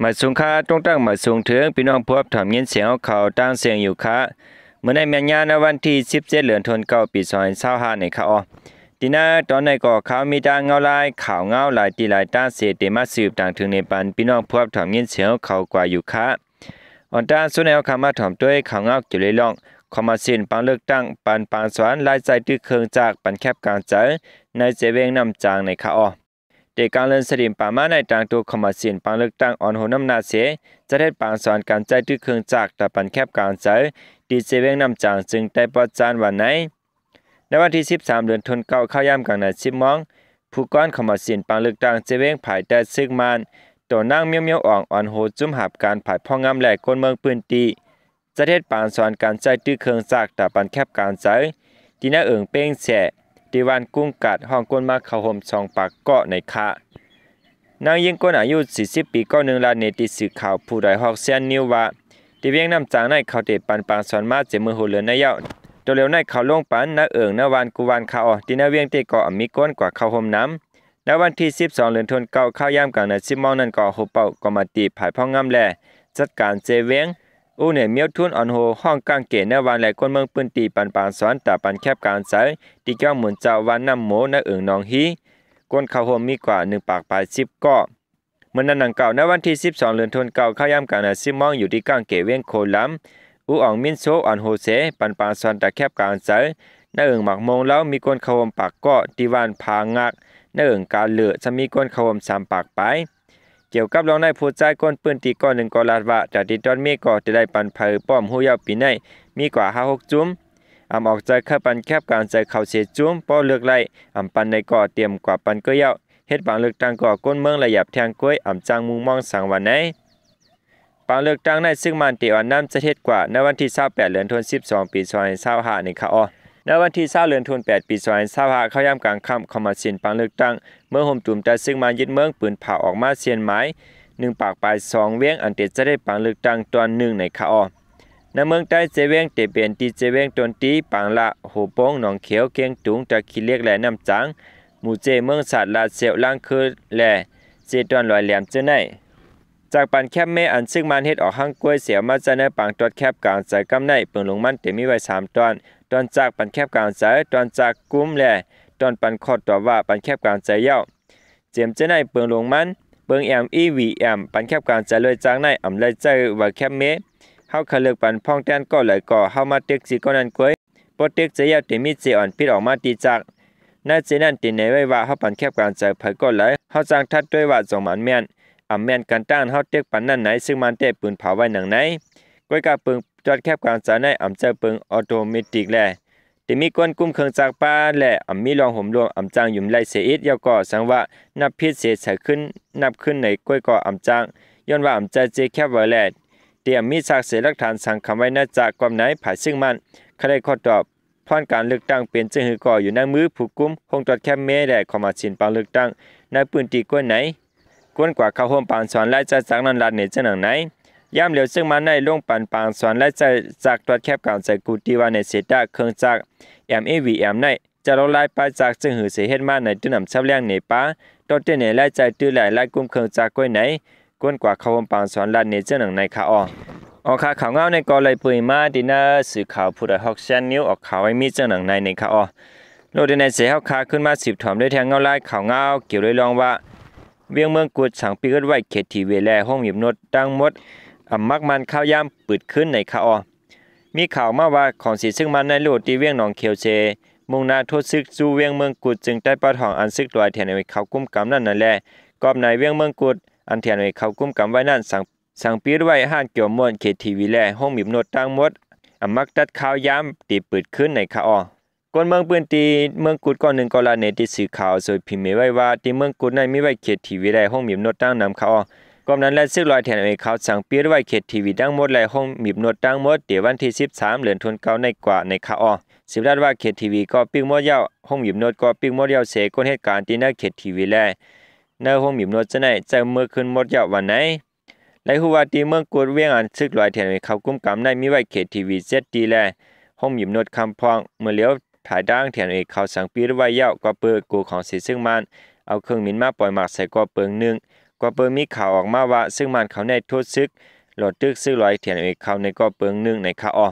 ໝາຍສູງຄ່າ ຕົງຕັ້ງໝາຍສູງເຖິງພີ່ນ້ອງຜູ້ຮັບຖອມຍິນສຽງເຮົາເຂົ້າຕ່າງເສຍງຢູ່ຄ່າ. ມື້ໃນແມ່ນຍາມໃນວັນທີສິບເຈັດ ເດືອນທັນວາ ປີສອງພັນຊາວຫ້ານີ້ຄ່າເນາະ. ທີ່ໜ້າຕອນໃນກໍຂ່າວມີຕ່າງເງົາລາຍ ຂ່າວເງົາຫຼາຍທີ່ຫຼາຍຕ່າງເສ ທີ່ມາສືບຕາງເຖິງໃນປັນພີ່ນ້ອງຜູ້ຮັບຖອມຍິນສຽງເຮົາເຂົ້າກວ່າຢູ່ຄ່າ. ອອນຕ່າງສຸດແນວຄ່າມາຖອມດ້ວຍຂ່າວເງົາກ່ຽວເລື່ອງ ຄອມມາຊິນປາງເລືອກຕັ້ງ ປັນປາງສອນລາຍຈ່າຍຕື້ເຄື່ອງຈາກ ປັນແຄບກາງໃຈ ໃນເຊວຽງນ້ຳຈາງໃນຄ່າເນາະ. ແຕ່ກາງເດືອນສະເດັນປາມາໃນຕ່າງໂຕຄອມມາຊິນປາງເລືອກຕັ້ງອ່ອນໂຮນ້ຳໜ້າເສ ຈະເຮັດປາງສອນການຈ່າຍຕື້ເຄື່ອງຈາກ ຕາປັນແຄບກາງໃຈ ທີ່ເຊວຽງນ້ຳຈາງ ເຊິ່ງໄຕ້ປອດຈານວັນໃນ ໃນວັນທີສິບສາມ ເດືອນທັນວາ ເຂົ້າຍາມກາງນານ ສິບໂມງ ຜູ້ກອນຄອມມາຊິນປາງເລືອກຕັ້ງເຊວຽງພາຍໃຕ້ຊຶກມານ ໂຕນາງ ມຽວ ມຽວອອງ ອ່ອນໂຮຈຸ້ມຮັບການຝ່າຍພວກງາມ ແລະ ຄົນເມືອງພື້ນທີ່ ຈະເຮັດປາງສອນການຈ່າຍຕື້ເຄື່ອງຈາກ ຕາປັນແຄບກາງໃຈ ທີ່ນາເອີງເປ້ງແສ ທີ່ບ້ານກຸ້ງກາດ ຮ້ອງຄົນມາເຂົ້າຮ່ວມສອງປາກເກາະໃນຄ່າ. ນາງຍິງຄົນອາຍຸສີ່ສິບປີ ເກົ້າໜຶ່ງ ລາວເນຕິສື່ຂ່າວຜູ້ດອຍຮອກແຊນນິວວ່າ ທີ່ວຽງນ້ຳຈາງໃນເຂົາໄດ້ປັນປາງສອນມາແຕ່ມື້ຫົວເດືອນໃນແລ້ວ. ໂຕເລວໃນເຂົາລົງປັນນາເອີງນາວານກູວານຄ່າເນາະ. ທີ່ນາວຽງເຕກໍອາມີຄົນກວ່າເຂົ້າຮ່ວມນຳ. ໃນວັນທີສິບສອງ ເດືອນທັນວາ ເຂົ້າຍາມກາງນານ ສິບໂມງນັ້ນກໍ ໂຮເປົ່າກໍມາຕີພາຍພວກງາມ ແລະ ຈັດການເຊວຽງ ອູເນມຽວທຸນ ອ່ອນໂຮ ຮ້ອງກາງເກນາວານ ແລະ ຄົນເມືອງພື້ນທີ່ ປັນປາງສອນຕາປັນແຄບກາງໃຈ ທີ່ກຽວໝູນເຈົ້າ ບ້ານນ້ຳໂມ ນາເອີງໜອງຮີ ຄົນເຂົ້າຮ່ວມມີກວ່າໜຶ່ງປາກປາຍສິບເກາະ. ເມື່ອນັ້ນດັ່ງກ່າວ ໃນວັນທີສິບສອງ ເດືອນທັນວາ ເຂົ້າຍາມກາງນານ ສິບໂມງ ຢູ່ທີ່ກາງເກວຽງໂຄລຳ ອູອອງມິນໂຊ ອ່ອນໂຮເຊ ປັນປາງສອນຕາແຄບກາງໃຈ ນາເອີງໝາກໂມງລາວ ມີຄົນເຂົ້າຮ່ວມປາກເກາະ ທີ່ບ້ານຜາງາກ ນາເອີງກາເລີ ຈະມີຄົນເຂົ້າຮ່ວມສາມປາກປາຍ. ກ່ຽວກັບເລື່ອງໃນ ຜູ້ຊາຍຄົນພື້ນທີ່ກ່ອນໜຶ່ງກໍລາດວ່າ ຕາຕິດຕອນເມກໍຈະໄດ້ປັນໃຜປ້ອມຮູ້ຍາວປີໃນ ມີກວ່າຫ້າຫົກຈຸ້ມ ອຳອອກໃຈເຂົ້າປັນແຄບກາງໃຈເຂົາເສຈຸ້ມ ພໍເລືອກໄດ້ອຳປັນໃດກໍຕຽມກວ່າປັນເກີຍາວ ເຮັດບາງເລືອກຕັ້ງກໍກົນເມືອງລະຫຍັບແທງກ້ວຍ ອຳຈ້າງມຸງມອງສັງວັນໃນ ບາງເລືອກຕັ້ງໃນຊຶກມານເຕອອນນຳຈະເຮັດກວ່າ ໃນວັນທີຊາວແປດ ເດືອນທັນວາ ສິບສອງ ປີສອງພັນຊາວຫ້ານີ້ຄ່າເນາະ. ໃນວັນທີຊາວ ເດືອນທັນວາ ແປດ ປີສອງພັນຊາວຫ້າ ເຂົ້າຍາມກາງຄ່ຳ ຄອມມາຊິນບາງເລືອກຕັ້ງ ເມືອງໂຮມຕຸມ ຕາຊຶກມານຍຶດເມືອງ ປືນຜາອອກມາສ່ຽນໝາຍ ໜຶ່ງປາກປາຍສອງວຽງ ອັນເຕຈະໄດ້ບາງເລືອກຕັ້ງຕອນໜຶ່ງໃນຄ່າເນາະ. ໃນເມືອງໃຕ້ເຊວຽງເຕເປັນ ຕີເຊວຽງ ຕົ້ນຕີ ປາງລະ ໂຮໂປງ ໜອງຂຽວ ກຽງຕຸງ ຕາຂີ້ເຫຼັກ ແລະ ນ້ຳຈາງ ໝູ່ເຈ ເມືອງສາດ ລາດເຊວ ລາງຄື ແລະ ເຊຕອນລອຍແຫຼມເຈີໃນ ຈາກປັນແຄບເມ ອັນຊຶກມານເຮັດອອກຮັງກ້ວຍເສ ເອົາມາໃສ່ໃນປາງຕອດແຄບກາງໃຈກຳໃນ ເປິງລົງມັນເຕມີໄວ້ສາມຕອນ ຕອນຈາກປັນແຄບກາງໃຈ ຕອນຈາກກຸ້ມ ແລະ ຕອນປັນຂໍດຕອບວ່າປັນແຄບກາງໃຈແລ້ວ ເຈີມເຈີໃນເປິງລົງມັນ ເປິງແອມ ອີ ວີ ແອມ ປັນແຄບກາງໃຈເລີຍ ຈາກໃນອຳໄລ່ໃຈໄວ້ແຄບເມ ເຮົາຄະເລີກປັນພອງແຕ່ນກໍເລີຍກໍ ເຮົາມາເຕັກຈີກໍນັ້ນກ້ວຍ ບໍ່ເຕັກເຈີແລ້ວເຕມີເຈອ່ອນປິດອອກມາຕີຈາກ ໃນເຈນັ້ນເຕໃນໄວ້ວ່າ ເຮົາປັນແຄບກາງໃຈໃຜກໍເລີຍ ເຮົາຈັ່ງທັດດ້ວຍວ່າຈົ່ງມັນແມ່ນ ອຳແມ່ນກັນຕັ້ງເຮົາເຕັກປັນນັ້ນໃນ ຊຶກມານແຕ່ປືນຜາໄວ້ໜັງໃນ ກ້ວຍກະເປິງຕອດແຄບກາງໃຈໃນອຳໃຈເປິງອອໂຕເມຕິກແລ ທີ່ມີກົນກຸມເຄື່ອງຈັກປາ ແລະ ອຳມີລ່ອງໂຮມລວມ ອຳຈ້າງຫຍຸມໄລ່ເສອີກ ແລ້ວກໍສັງວ່ານັບຜິດເສໃສ່ຄືນ ນັບຄືນໃນກ້ວຍກໍອຳຈ້າງ ຍ້ອນວ່າອຳໃຈເຈແຄບໄວ້ແລ ທີ່ອຳມີຊາກເສຫຼັກຖານສັງຄຳໄວ້ນະຈາກກອບໃນ ພາຍຊຶກມັນຄະໄດ້ຂໍຕອບ ພອນການເລືອກຕັ້ງເປັນຈັ່ງຫື່ກໍຢູ່ໃນມືຜູ້ກຸມໂຮງຕອດແຄບເມ ແລະ ຄອມມາຊິນປາງເລືອກຕັ້ງໃນພື້ນທີ່ກ້ວຍໃນ ກົນກວ່າເຂົ້າຮ່ວມປາງສອນລາຍຈ່າຍຈາກນັ້ນລາດເນຈັ່ງໜັງໃນ ຍາມຫຼຽວຊຶກມັນໃນລົງປັນປາງສອນລາຍຈ່າຍຈາກຕອດແຄບກາງໃຈກູຕີວ່າໃນເສຕາເຄື່ອງຈັກ ແອມ ອີ ວີ ແອມ ໃນ ຈະລົງລາຍປາຍຈາກຈຶ່ງຫືເສເຮັດມາໃນຕື້ນຳຊາວແລງເນປາ ຕໍ່ເຕັ້ນໃນລາຍຈ່າຍຕື້ແລລາຍກຸມເຄື່ອງຈັກກ້ວຍໃນ ກົນກວ່າເຂົ້າຮ່ວມປາງສອນລາດເນເຈີໜັງໃນຄາອອ. ອອກຄາຂ່າວງາວໃນກໍໄລ່ປຸຍມາທີ່ໜ້າສື່ຂ່າວຜູ້ດອຍຮອກແຊນນິວອອກຂ່າວໄວ້ມີເຈີໜັງໃນໃນຄາອອ. ໂລດໃນເສເຮົາຄາຂຶ້ນມາສືບຖອມດ້ວຍແທ່ງເງົາລາຍຂ່າວງາວກ່ຽວດ້ວຍລອງວ່າ ວຽງເມືອງກຸດສັ່ງປິດອຶດໄວ້ເຂດທີວີແລໂຮງຫຍິບໂນດທັງໝົດ ອຳມັກມັນຄາວຍາມປືດຂຶ້ນໃນຄາອອ. ມີຂ່າວມາວ່າຂອງສີຊຶກມານໃນໂລດທີ່ວຽງໜອງຂຽວເຊ ມຸ່ງໜ້າໂທດຊຶກສູ່ວຽງເມືອງກຸດ ຈຶ່ງໄດ້ປະທ້ອງອັນຊຶກລອຍແທນເອເຂົາກຸມກຳນັ້ນນັ້ນແຫຼະ ກອບໃນວຽງເມືອງກຸດ ອັນແທນເອເຂົາກຸມກຳໄວ້ນັ້ນ ສັ່ງ ສັ່ງປິດໄວ້ຮ້ານກຽວມ່ວນເຂດທີວີແລໂຮງຫຍິບໂນດທັງໝົດ ອຳມັກຕັດຄາວຍາມທີ່ປືດຂຶ້ນໃນຄາອອ. ຄົນເມືອງພື້ນທີ່ເມືອງກຸດກ່ອນໜຶ່ງກໍລະເນຕິສື່ຂ່າວໂຊຍພິມເມໄວ້ວ່າ ທີ່ເມືອງກຸດນັ້ນມີໄວ້ເຂດທີວີແລໂຮງຫຍິບໂນດຕັ້ງນຳຄາອອ. ກອບນັ້ນແລະຊຶກລອຍແທນເອເຂົາສັ່ງປິດໄວ້ເຂດທີວີທັງໝົດແລະໂຮງຫຍິບໂນດທັງໝົດ ແຕ່ວັນທີສິບສາມເດືອນທັນເກົ້າໃນກວ່າໃນຄາອອ. ສືບລາດວ່າເຂດທີວີກໍປິດໝົດແລ້ວ ໂຮງຫຍິບໂນດກໍປິດໝົດແລ້ວເສ ກົນເຫດການທີ່ໃນເຂດທີວີແລໃນໂຮງຫຍິບໂນດຈະໄດ້ໃຊ້ເມືອຄືນໝົດແລ້ວວ່າໃນ ໄດ້ຮູ້ວ່າທີ່ເມືອງກຸດວຽງອັນຊຶກລອຍແທນເອເຂົາກຸມກຳໃນມີໄວ້ເຂດທີວີເຈັດຕີແລໂຮງຫຍິບໂນດຄຳພອງ ເມື່ອຫຼຽວພາຍທາງແທນເອເຂົາສັ່ງປິດໄວ້ແລ້ວ ກໍເປີດກູຂອງສີຊຶກມານ ເອົາເຄື່ອງບິນມາປ່ອຍໝາກໃສ່ກໍເປີງໜຶ່ງ ກໍເປີງມີຂ່າວອອກມາວ່າ ຊຶກມານເຂົາແນໂທດຊຶກ ຫຼໍ່ຕຶກຊຶກລອຍ TNLA ເຂົາໃນກໍເປີງໜຶ່ງໃນຄະອໍ.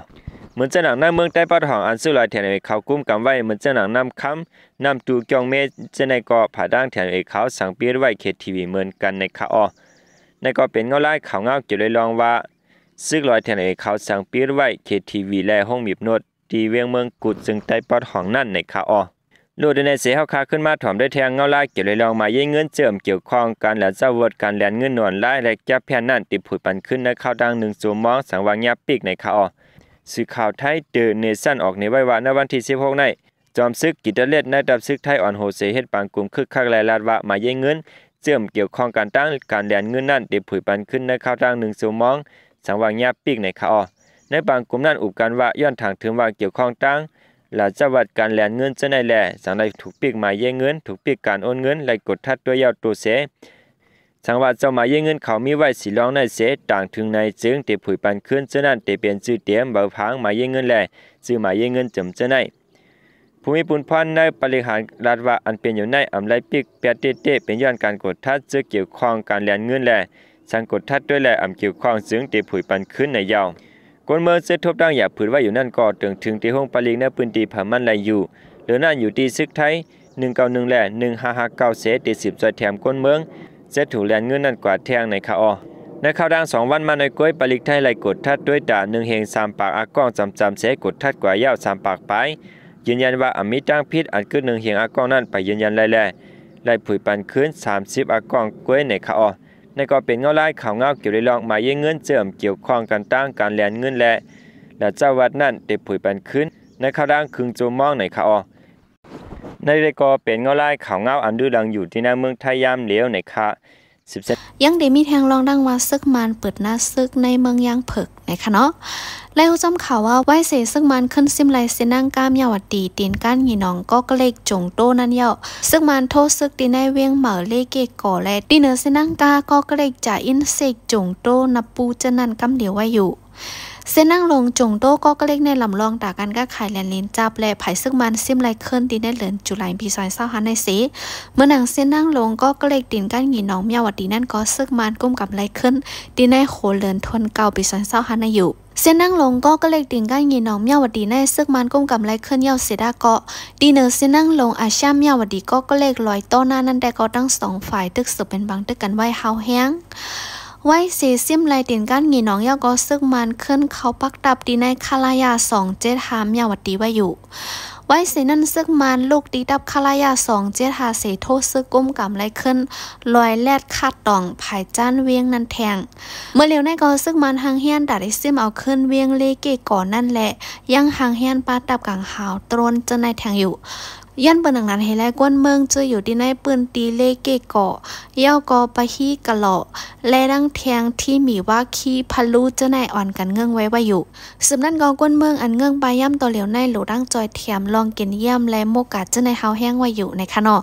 ເໝືອນເຈົ້າໜັງໃນເມືອງໃຕ້ປາດຫ້ອງ ອັນຊຶກລອຍ TNLA ເຂົາກຸມກຳໄວ້ ເໝືອນເຈົ້າໜັງນ້ຳຄຳ ນ້ຳຕູ ກ່ຽວເມ ເຈົ້າໃນກໍພາດ້ານ TNLA ເຂົາສັ່ງປິດໄວ້ KTV ເໝືອນກັນໃນຄະອໍ. ໃນກໍເປັນເງົາລາຍຂ່າວເງົາກ່ຽວລອຍລອງວ່າ ຊຶກລອຍ TNLA ເຂົາສັ່ງປິດໄວ້ KTV ແລະ ໂຮງໝີບນົດ ທີ່ວຽງເມືອງກຸດ ເຊິ່ງໃຕ້ປອດຫ້ອງນັ້ນໃນຄະອໍ. ໂລດໃນເສເຮົາຄາຂຶ້ນມາຖອມໄດ້ແທງເງົາລາຍກ່ຽວລອຍລອງມາເຢຍເງິນ ເຊື່ອມກ່ຽວຂ້ອງກັນ ແລະ ຈະວອດການແລ່ນເງິນອອນລາຍ ແລະ ຈັບແພນນັ້ນ ຕິດຜຸຍປັນຄືນໃນຄາວທາງໜຶ່ງຊົ່ວໂມງ ສັງວາງຍາປິກໃນຄະອໍ. ສື່ຂ່າວໄທ The Nation ອອກໃນໄວ້ວ່າ ໃນວັນທີສິບຫົກໃນ ຈອມຊຶກກິດຕະເລດ ໃນທັບຊຶກໄທ ອ່ອນໂຫເສເຮັດປາງກຸ່ມຄຶກຄັກ ແລະ ລາດວ່າມາເຢຍເງິນ ເຊື່ອມກ່ຽວຂ້ອງກັນທາງການແລ່ນເງິນນັ້ນ ໄດ້ຜຸຍປັນຄືນໃນຄາວທາງໜຶ່ງຊົ່ວໂມງ ສັງວາງຍາປິກໃນຄະອໍ. ໃນບາງກຸ່ມນັ້ນອຸບກັນວ່າ ຍ້ອນຖາງເຖິງວ່າກ່ຽວຂ້ອງທາງລາຊະວັດການແລ່ນເງິນເຈົ້າໃນແລ ຈັ່ງໄດ້ຖືກປິກມາເຢຍເງິນ, ຖືກປິກການໂອນເງິນ ແລະ ກົດທັດຕົວະເຍົາໂຕເສ. ສັງວ່າເຈົ້າມາເຢຍເງິນເຂົາມີໄວ້ສີ່ລອງໃນເສ, ຕາງເຖິງໃນເຊິ່ງເຕຜຸຍປັນຄືນເຈົ້ານັ້ນເຕເປັນຊື່ເຕັມ, ເບົາຜັງ, ມາເຢຍເງິນ ແລະ ຊື່ມາເຢຍເງິນເຈົ້າໃນ. ຜູ້ມີປຸນພອນໃນປະລິກຫານລັດວ່າ ອັນເປັນຢູ່ໃນອຳໄລປິກແປດເຕະເຕະ ເປັນຍ້ອນການກົດທັດເຊິ່ງກ່ຽວຂ້ອງການແລ່ນເງິນ ແລະ ສັງກົດທັດດ້ວຍ ແລະ ອຳກ່ຽວຂ້ອງເຊິ່ງເຕຜຸຍປັນຄືນໃນເຍົາ. ຄົນເມືອງເຊິ່ງທົບຕັ້ງຢາຜືດໄວ້ຢູ່ນັ້ນກໍເຖິງເຖິງເຕໂຮງປະລິກໃນພື້ນທີ່ຜາມັນໄລຢູ່ ເຫຼືອນັ້ນຢູ່ທີ່ຊຶກໄທ ໜຶ່ງເກົ້າໜຶ່ງ ແລະ ໜຶ່ງຫ້າຫ້າເກົ້າເສ ໄດ້ສືບຊ່ອຍແຖມຄົນເມືອງ ເຊິ່ງຖືກແລ່ນເງິນນັ້ນກວ່າແທງໃນຄະອໍ. ໃນຄາວທາງສອງວັນມາໃນກ້ວຍ ປະລິກໄທໄລ່ກົດທັດດ້ວຍຕາໜຶ່ງເຮງສາມປາກອາກອງຈຳຈຳເສ ກົດທັດກວ່າຍາວສາມປາກປາຍ ຢືນຢັນວ່າອາມີຕາງຜິດ ອັນກຶດໜຶ່ງເຮງອາກອງນັ້ນໄປຢືນຢັນໄດ້ແລ ໄລ່ຜຸຍປັນຄືນສາມສິບອາກອງກ້ວຍໃນຄະອໍ. ໃນກໍເປັນເງົາລາຍຂ່າວເງົາກ່ຽວລອຍລອງມາເຢຍເງິນ ເຊື່ອມກ່ຽວຂ້ອງກັນທາງການແລ່ນເງິນ ແລະ ລາຊະວັດນັ້ນໄດ້ຜຸຍປັນຄືນໃນຄາວທາງຄຶ່ງຊົ່ວໂມງໃນຄະອໍ. ໃນໃດກໍເປັນເງົາລາຍຂ່າວເງົາອັນດືດັງຢູ່ທີ່ໃນເມືອງໄທຍາມຫຼຽວໃນຄະ. ຍັງໄດ້ມີແທງລອງດັ່ງວ່າ ຊຶກມານເປີດໜ້າຊຶກໃນເມືອງຢາງເຜິກໃນຄະເນາະ. ໄດ້ຮູ້ຈ້ຳຂ່າວວ່າ ໄວ້ເສຊຶກມານຂຶ້ນຊິມໄລ່ເຊນາງກາ ມຽວວະຕີ ຕີນການ ຫຍີ່ໜອງ ກໍກະເລັກ ຈົງໂຕນັ້ນເຍົາະ ຊຶກມານໂທດຊຶກທີ່ໃນວຽງເໝີ ເລເກກໍ ແລະ ທີ່ເໜືອເຊນາງກາ ກໍກະເລັກ ຈາອິນເຊກ ຈົງໂຕ ນະປູ ເຈົ້ານັ້ນກຳດຽວໄວ້ຢູ່. ເຊນາງຫຼົງ ຈົງໂຕ ກໍກະເລັກ ໃນລຳລອງຕາການຄ້າຂາຍແລນເລນຈັບ ແລະ ໃຜຊຶກມານຊິມໄລ່ຂຶ້ນທີ່ໃນເດືອນຈຸລາຍປີສອງພັນຊາວຫ້າໃນເສ ເໝືອນໜັງເຊນາງຫຼົງ ກໍກະເລັກ ຕີນການ ຫຍີ່ໜອງ ມຽວວະຕີ ນັ້ນກໍຊຶກມານກຸມກຳໄລ່ຂຶ້ນທີ່ໃນໂຂເດືອນທວນເກົ້າປີສອງພັນຊາວຫ້າໃນຢູ່. ເຊນາງຫຼົງ ກໍກະເລັກ ຕີນການ ຫຍີ່ໜອງ ມຽວວະຕີ ໃນຊຶກມານກຸມກຳໄລ່ຂຶ້ນເຍົາະເສດາເກາະ ທີ່ເໜືອເຊນາງຫຼົງ ອາຊາມ ມຽວວະຕີ ກໍກະເລັກ ລອຍຕໍ່ໜ້ານັ້ນແຕ່ກໍທັງສອງຝ່າຍຕຶກສືບເປັນບັງຕຶກກັນໄວ້ຮາວແຮງ. ໄວ້ເສຊິມໄລ່ຕີນການ ຫຍີ່ໜອງ ເຍົາະກໍຊຶກມານຂຶ້ນເຂົ້າປັກດັບທີ່ໃນຄະລາຍາສອງເຈັດຫ້າ ມຽວວະຕີໄວ້ຢູ່. ໄວ້ເສນັ້ນຊຶກມານລຸກຕີດັບຄະລາຍາສອງເຈັດຫ້າເສ ໂທດຊຶກກຸມກຳໄລ່ຂຶ້ນ ລອຍແລດຄາດຕອງ ພາຍຈ້ານວຽງນັ້ນແທງ. ເມື່ອຫຼຽວໃນກໍຊຶກມານຫາງຮຽນຕາໄດ້ຊິມເອົາຄືນວຽງເລເກກໍນັ້ນ ແລະ ຍັງຫາງຮຽນປະດັບກາງຫາວໂຕຣນເຈົ້າໃນແທງຢູ່. ຢ້ານເປີນໜັງນັ້ນເຮັດໃຫ້ກວນເມືອງຈື່ຢູ່ທີ່ໃນພື້ນທີ່ເລເກກໍ ເຍົາະກໍປະຮີກະຫຼໍ ແລະ ດັ່ງແທງທີ່ມີວ່າຄີພະລູເຈົ້າໃນອ່ອນກັນເງື່ອນໄຫວໄວ້ຢູ່. ສືບນັ້ນກໍກວນເມືອງອັນເງື່ອນປາຍາມຕໍ່ຫຼຽວໃນ ໂຫຼດດັ່ງຈ່ອຍແຖມລອງກິນຢ້ຽມ ແລະ ໂມກາເຈົ້າໃນຮາວແຮງໄວ້ຢູ່ໃນຄະເນາະ.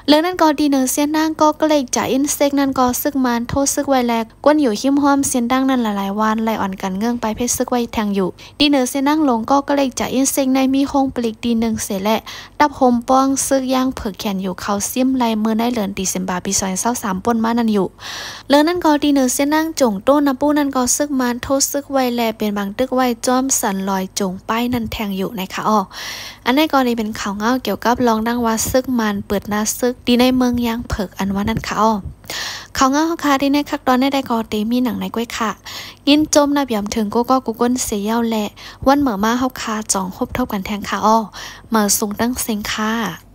ເລື່ອງນັ້ນກໍທີ່ເໜືອເຊນາງກໍກະເລັກ ຈາອິນເຊກນັ້ນກໍຊຶກມານໂທດຊຶກໄວ້ ແລະ ກວນຢູ່ຮິມຮ່ອມເສັ້ນທາງນັ້ນຫຼາຍໆວັນ ໄລ່ອ່ອນກັນເງື່ອນໄປເພດຊຶກໄວ້ແທງຢູ່. ທີ່ເໜືອເຊນາງຫຼົງກໍກະເລັກ ຈາອິນເຊກໃນມີໂຮງປະລິກທີ່ໜຶ່ງເສ ແລະ ດັບໂຮມປ້ອງຊຶກຢ່າງເຜິກແຂນຢູ່ເຂົ້າຊິມໄລ່ເມື່ອໃນເດືອນດີເຊັມບາປີສອງພັນຊາວສາມປົນມານັ້ນຢູ່. ເລື່ອງນັ້ນກໍທີ່ເໜືອເຊນາງຈົງໂຕນະປູນັ້ນກໍຊຶກມານໂທດຊຶກໄວ້ ແລະ ເປັນບັງຕຶກໄວ້ຈອມສັນລອຍຈົງປ້າຍນັ້ນແທງຢູ່ໃນຄະອໍ. ອັນໃດກໍໄດ້ເປັນຂ່າວເງົາກ່ຽວກັບລອງດັ່ງວ່າ ຊຶກມານເປີດໜ້າຊຶກທີ່ໃນເມືອງຢ່າງເຜິກອັນວ່ານັ້ນຄະອໍ. ຂ່າວເງົາເຮົາຄະທີ່ໃນຄັກຕອນໃດກໍໄດ້ມີໜັງໃນກ້ວຍຄະ. ຍິນຊົມນັບຢາມເຖິງກູ່ກໍກູ່ຄົນເສຍເຍົາ ແລະ ວັນເໝີມາເຮົາຄະຈອງພົບທົບກັນແທງຄະອໍ. ເໝີສູງຕັ້ງເສັງຄະ.